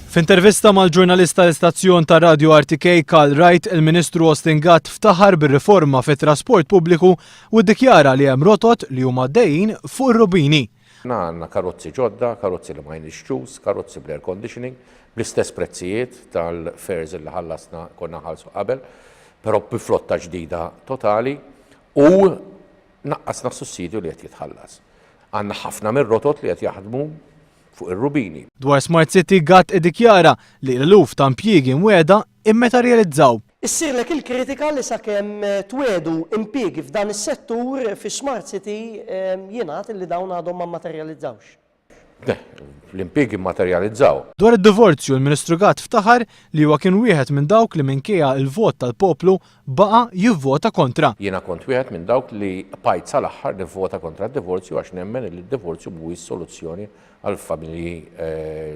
F'intervista mal-ġurnalist tal-istazzjon tar-radju RTK Karl Wright, il-Ministru Austin Gatt ftaħar bir-riforma fit-trasport pubbliku u ddikjara li hemm rotot li huma għaddejjin fuq ir-rubini. Aħna għandna karozzi ġodda, karozzi li ma jnixxux, karozzi bl-air conditioning, bl-istess prezzijiet tal-fares li ħallasna konna nħallsu qabel, però bi flotta ġdida totali u naqqasna s-sussidju li qed jitħallas. Għandna ħafna mir-rotot li qed jaħdmu fuq ir-rubini. Dwar Smart City, Gatt iddikjara li l-eluf ta' impjiegi mwiegħda immaterjalizzaw. Issirlek il-kritika li sakemm twiegħdu impiegi f'dan is-settur fi Smart City jingħad li dawn għadhom ma mmaterjalizzawx. Le, l-impiegi mmaterjalizzaw. Dwar id-divorzju, il-Ministru Gatt ftaħar li huwa kien wieħed minn dawk li minkejja l-vot tal-poplu baqa' jivvota kontra. Jiena kont wieħed minn dawk li bqajt sal-aħħar nivvota kontra d-divorzju għax nemmen li d-divorzju mhuwiex soluzzjoni għall-familji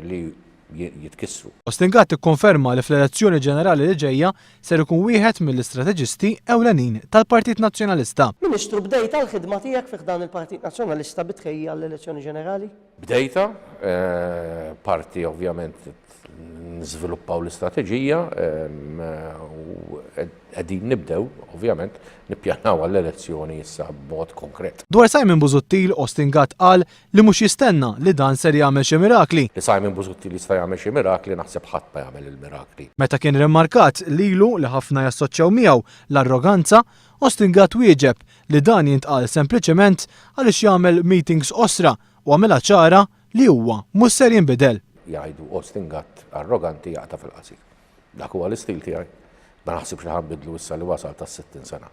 li jitkissru. Austin Gatt ikkonferma li fl-elezzjoni ġenerali li ġejja ser ikun wieħed mill-istrateġisti ewlenin tal-Partit Nazzjonalista. Ministru, bdejtha l-ħidma tiegħek fi ħdan il-Partit Nazzjonalista bi tħejjija għall-elezzjoni ġenerali? Bdejtha, parti ovvjament niżviluppaw l-istrateġija u qegħdin nibdew ovvjament nippjanaw għall-elezzjoni issa b'mod konkret. Dwar Simon Busuttil, Austin Gatt qal li mhux jistenna li dan ser jagħmel xi mirakli. Li Simon Busuttil jista' jagħmel xi mirakli naħseb ħadd ma jagħmel il-mirakli. Meta kien rimmarkat lilu li ħafna jassoċjaw miegħu l-arroganza, Austin Gatt wieġeb li dan jintqal sempliċement għaliex jagħmel meetings qosra u għamilha ċara li huwa mhux ser jinbidel. Jgħidu Austin Gatt arroganti jaqta' fil-qasir. Dak huwa l-istil tiegħi. Ma naħsibx li ħa nbiddlu issa li wasalt għas-60 sena.